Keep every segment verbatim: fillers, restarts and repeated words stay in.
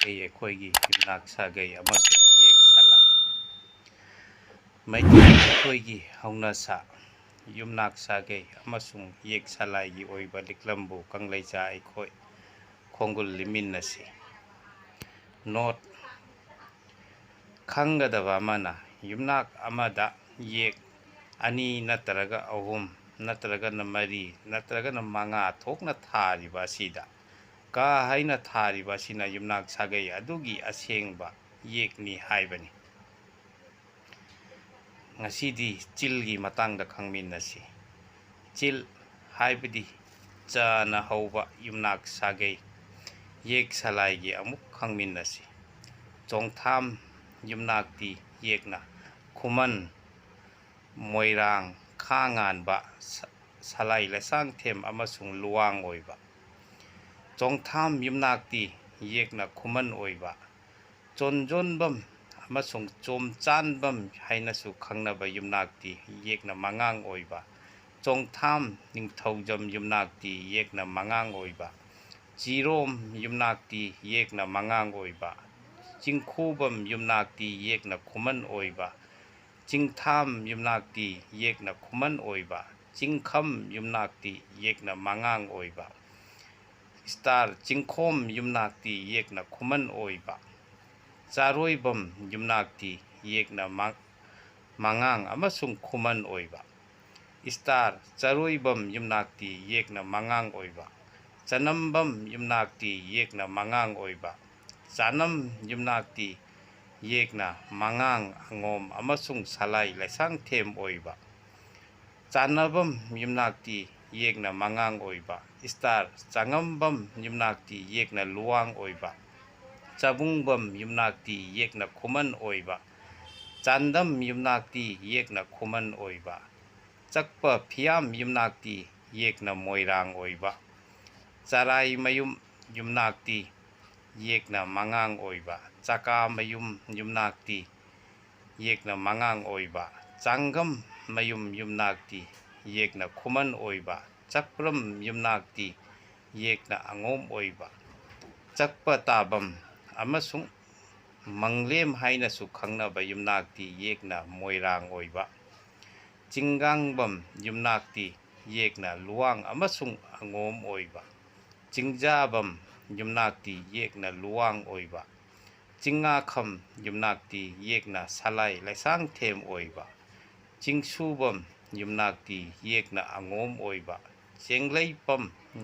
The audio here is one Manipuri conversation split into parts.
ꯑꯩꯈꯣꯏꯒꯤ ꯌꯨꯝꯅꯥꯛ ꯁꯥꯒꯩ ꯑꯃꯁꯨꯡ ꯌꯦꯛ ꯁꯂꯥꯏ꯫ ꯃꯩꯇꯩ ꯑꯩꯈꯣꯏꯒꯤ ꯍꯧꯅꯁꯥ ꯌꯨꯝꯅꯥꯛ ꯁꯥꯒꯩ ꯑꯃꯁꯨꯡ ꯌꯦꯛ ꯁꯂꯥꯏꯒꯤ ꯑꯣꯏꯕ ꯂꯤꯛꯂꯝꯕꯨ ꯀꯪꯂꯩꯖꯥ ꯑꯩꯈꯣꯏ ꯈꯣꯡꯒꯨꯜ ꯂꯤꯃꯤꯟꯅꯁꯤ꯫ ꯅꯣꯠ: ꯈꯪꯒꯗꯕ ꯑꯃꯅ, ꯌꯨꯝꯅꯥꯛ ꯑꯃꯗ ꯌꯦꯛ ꯑꯅꯤ ꯅꯠꯇ꯭ꯔꯒ ꯑꯍꯨꯝ ꯅꯠꯇ꯭ꯔꯒꯅ ꯃꯔꯤ ꯅꯠꯇ꯭ꯔꯒꯅ ꯃꯉꯥ ꯊꯣꯛꯅ ꯊꯥꯔꯤꯕ ꯑꯁꯤꯗ ꯀ ꯍꯥꯏꯅ ꯊꯥꯔꯤꯕ ꯑꯁꯤꯅ ꯌꯨꯝꯅꯥꯛ ꯁꯥꯒꯩ ꯑꯗꯨꯒꯤ ꯑꯁꯦꯡꯕ ꯌꯦꯛꯅꯤ ꯍꯥꯏꯕꯅꯤ꯫ ꯉꯁꯤꯗꯤ ꯆꯤꯜꯒꯤ ꯃꯇꯥꯡꯗ ꯈꯪꯃꯤꯟꯅꯁꯤ꯫ ꯆꯤꯜ ꯍꯥꯏꯕꯗꯤ ꯆꯅ ꯍꯧꯕ ꯌꯨꯝꯅꯥꯛ ꯁꯥꯒꯩ ꯌꯦꯛ ꯁꯂꯥꯏꯒꯤ ꯑꯃꯨꯛ ꯈꯪꯃꯤꯟꯅꯁꯤ꯫ ꯆꯣꯡꯊꯥꯝ ꯌꯨꯝꯅꯥꯛꯇꯤ ꯌꯦꯛꯅ ꯈꯨꯃꯟ, ꯃꯣꯏꯔꯥꯡ, ꯈꯥ ꯉꯥꯟꯕ, ꯁ-, ꯁꯂꯥꯏ ꯂꯩꯁꯥꯡꯊꯦꯝ ꯑꯃꯁꯨꯡ ꯂꯨꯋꯥꯡ ꯑꯣꯏꯕ꯫ ꯆꯣꯡꯊꯥꯝ ꯌꯨꯝꯅꯥꯛꯇꯤ ꯌꯦꯛꯅ ꯈꯨꯃꯟ ꯑꯣꯏꯕ꯫ ꯆꯣꯟꯖꯣꯟꯕꯝ ꯑꯃꯁꯨꯡ ꯆꯣꯝꯆꯥꯟꯕꯝ ꯍꯥꯏꯅꯁꯨ ꯈꯪꯅꯕ ꯌꯨꯝꯅꯥꯛꯇꯤ ꯌꯦꯛꯅ ꯃꯉꯥꯡ ꯑꯣꯏꯕ꯫ ꯆꯣꯡꯊꯥꯝ ꯅꯤꯡꯊꯧꯖꯝ ꯌꯨꯝꯅꯥꯛꯇꯤ ꯌꯦꯛꯅ ꯃꯉꯥꯡ ꯑꯣꯏꯕ꯫ ꯆꯤꯔꯣꯝ ꯌꯨꯝꯅꯥꯛꯇꯤ ꯌꯦꯛꯅ ꯃꯉꯥꯡ ꯑꯣꯏꯕ꯫ ꯆꯤꯡꯈꯨꯕꯝ ꯌꯨꯝꯅꯥꯛꯇꯤ ꯌꯦꯛꯅ ꯈꯨꯃꯟ ꯑꯣꯏꯕ꯫ ꯆꯤꯡꯊꯥꯝ ꯌꯨꯝꯅꯥꯛꯇꯤ ꯌꯦꯛꯅ ꯈꯨꯃꯟ ꯑꯣꯏꯕ꯫ ꯆꯤꯡꯈꯝ ꯌꯨꯝꯅꯥꯛꯇꯤ ꯌꯦꯛꯅ ꯃꯉꯥꯡ ꯑꯣꯏꯕ꯫ ꯏꯁꯇꯥꯔ ꯆꯤꯡꯈꯣꯝ ꯌꯨꯝꯅꯥꯛꯇꯤ ꯌꯦꯛꯅ ꯈꯨꯃꯟ ꯑꯣꯏꯕ꯫ ꯆꯥꯔꯣꯏꯕꯝ ꯌꯨꯝꯅꯥꯛꯇꯤ ꯌꯦꯛꯅ ꯃ-, ꯃꯉꯥꯡ ꯑꯃꯁꯨꯡ ꯈꯨꯃꯟ ꯑꯣꯏꯕ꯫ ꯏꯁꯇꯥꯔ ꯆꯥꯔꯣꯏꯕꯝ ꯌꯨꯝꯅꯥꯛꯇꯤ ꯌꯦꯛꯅ ꯃꯉꯥꯡ ꯑꯣꯏꯕ꯫ ꯆꯅꯝꯕꯝ ꯌꯨꯝꯅꯥꯛꯇꯤ ꯌꯦꯛꯅ ꯃꯉꯥꯡ ꯑꯣꯏꯕ꯫ ꯆꯥꯅꯝ ꯌꯨꯝꯅꯥꯛꯇꯤ ꯌꯦꯛꯅ ꯃꯉꯥꯡ ꯑꯉꯣꯝ ꯑꯃꯁꯨꯡ ꯁꯂꯥꯏ ꯂꯩꯁꯥꯡꯊꯦꯝ ꯑꯣꯏꯕ꯫ ꯆꯥꯅꯕꯝ ꯌꯨꯝꯅꯥꯛꯇꯤ ꯌꯦꯛꯅ ꯃꯉꯥꯡ ꯑꯣꯏꯕ꯫ ꯏꯁꯇꯥꯔ ꯆꯥꯉꯝꯕꯝ ꯌꯨꯝꯅꯥꯛꯇꯤ ꯌꯦꯛꯅ ꯂꯨꯋꯥꯡ ꯑꯣꯏꯕ꯫ ꯆꯥꯕꯨꯡꯕꯝ ꯌꯨꯝꯅꯥꯛꯇꯤ ꯌꯦꯛꯅ ꯈꯨꯃꯟ ꯑꯣꯏꯕ꯫ ꯆꯥꯟꯗꯝ ꯌꯨꯝꯅꯥꯛꯇꯤ ꯌꯦꯛꯅ ꯈꯨꯃꯟ ꯑꯣꯏꯕ꯫ ꯆꯛꯄ ꯐꯤꯌꯥꯝ ꯌꯨꯝꯅꯥꯛꯇꯤ ꯌꯦꯛꯅ ꯃꯣꯏꯔꯥꯡ ꯑꯣꯏꯕ꯫ ꯆꯔꯥꯏꯃꯌꯨꯝ ꯌꯨꯝꯅꯥꯛꯇꯤ ꯌꯦꯛꯅ ꯃꯉꯥꯡ ꯑꯣꯏꯕ꯫ ꯆꯀꯥꯃꯌꯨꯝ ꯌꯨꯝꯅꯥꯛꯇꯤ ꯌꯦꯛꯅ ꯃꯉꯥꯡ ꯑꯣꯏꯕ꯫ ꯆꯥꯡꯒꯝ ꯃꯌꯨꯝ ꯌꯨꯝꯅꯥꯛꯇꯤ ꯌꯦꯛꯅ ꯈꯨꯃꯟ ꯑꯣꯏꯕ꯫ ꯆꯛꯄ꯭ꯔꯝ ꯌꯨꯝꯅꯥꯛꯇꯤ ꯌꯦꯛꯅ ꯑꯉꯣꯝ ꯑꯣꯏꯕ꯫ ꯆꯛꯄ ꯇꯥꯕꯝ ꯑꯃꯁꯨꯡ ꯃꯪꯂꯦꯝ ꯍꯥꯏꯅꯁꯨ ꯈꯪꯅꯕ ꯌꯨꯝꯅꯥꯛꯇꯤ ꯌꯦꯛꯅ ꯃꯣꯏꯔꯥꯡ ꯑꯣꯏꯕ꯫ ꯆꯤꯡꯒꯥꯡꯕꯝ ꯌꯨꯝꯅꯥꯛꯇꯤ ꯌꯦꯛꯅ ꯂꯨꯋꯥꯡ ꯑꯃꯁꯨꯡ ꯑꯉꯣꯝ ꯑꯣꯏꯕ꯫ ꯆꯤꯡꯖꯥꯕꯝ ꯌꯨꯝꯅꯥꯛꯇꯤ ꯌꯦꯛꯅ ꯂꯨꯋꯥꯡ ꯑꯣꯏꯕ꯫ ꯆꯤꯡꯉꯥꯈꯝ ꯌꯨꯝꯅꯥꯛꯇꯤ ꯌꯦꯛꯅ ꯁꯂꯥꯏ ꯂꯩꯁꯥꯡꯊꯦꯝ ꯑꯣꯏꯕ꯫ ꯆꯤꯡꯁꯨꯕꯝ ꯌꯨꯝꯅꯥꯛꯇꯤ ꯌꯦꯛꯅ ꯑꯉꯣꯝ ꯑꯣꯏꯕ꯫ ꯆꯦꯡꯂꯩꯄꯝ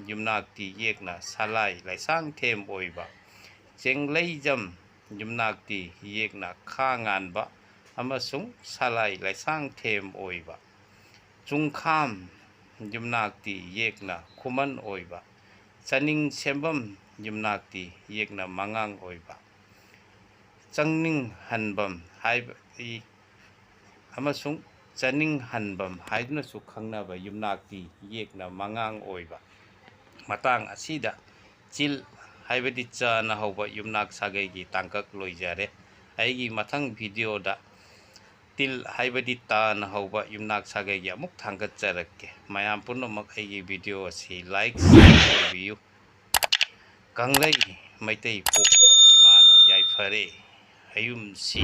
ꯌꯨꯝꯅꯥꯛꯇꯤ ꯌꯦꯛꯅ ꯁꯂꯥꯏ ꯂꯩꯁꯥꯡꯊꯦꯝ ꯑꯣꯏꯕ꯫ ꯆꯦꯡꯂꯩꯖꯝ ꯌꯨꯝꯅꯥꯛꯇꯤ ꯌꯦꯛꯅ ꯈꯥ ꯉꯥꯟꯕ ꯑꯃꯁꯨꯡ ꯁꯂꯥꯏ ꯂꯩꯁꯥꯡꯊꯦꯝ ꯑꯣꯏꯕ꯫ ꯆꯨꯡꯈꯥꯝ ꯌꯨꯝꯅꯥꯛꯇꯤ ꯌꯦꯛꯅ ꯈꯨꯃꯟ ꯑꯣꯏꯕ꯫ ꯆꯅꯤꯡ ꯁꯦꯝꯕꯝ ꯌꯨꯝꯅꯥꯛꯇꯤ ꯌꯦꯛꯅ ꯃꯉꯥꯡ ꯑꯣꯏꯕ꯫ ꯆꯪꯅꯤꯡ ꯍꯟꯕꯝ ꯍꯥꯏꯕꯗꯤ ꯑꯃꯁꯨꯡ ꯆꯅꯤꯡ ꯍꯟꯕꯝ ꯍꯥꯏꯗꯨꯅꯁꯨ ꯈꯪꯅꯕ ꯌꯨꯝꯅꯥꯛꯇꯤ ꯌꯦꯛꯅ ꯃꯉꯥꯡ ꯑꯣꯏꯕ꯫ ꯃꯇꯥꯡ ꯑꯁꯤꯗ ꯆꯤꯜ ꯍꯥꯏꯕꯗꯤ ꯆꯅ ꯍꯧꯕ ꯌꯨꯝꯅꯥꯛ ꯁꯥꯒꯩꯒꯤ ꯇꯥꯡꯀꯛ ꯂꯣꯏꯖꯔꯦ꯫ ꯑꯩꯒꯤ ꯃꯊꯪ ꯚꯤꯗꯤꯑꯣꯗ ꯇꯤꯜ ꯍꯥꯏꯕꯗꯤ ꯇꯅ ꯍꯧꯕ ꯌꯨꯝꯅꯥꯛ ꯁꯥꯒꯩꯒꯤ ꯑꯃꯨꯛ ꯊꯥꯡꯒꯠꯆꯔꯛꯀꯦ꯫ ꯃꯌꯥꯝ ꯄꯨꯝꯅꯃꯛ ꯑꯩꯒꯤ ꯚꯤꯗꯤꯑꯣ ꯑꯁꯤ ꯂꯥꯏꯛ, ꯁꯤꯌꯔ ꯇꯧꯕꯤꯌꯨ꯫ ꯀꯪꯂꯩ ꯃꯩꯇꯩ ꯄꯣꯛꯄ ꯏꯃꯥꯅ ꯌꯥꯏꯐꯔꯦ꯫ ꯑꯌꯨꯝꯁꯤ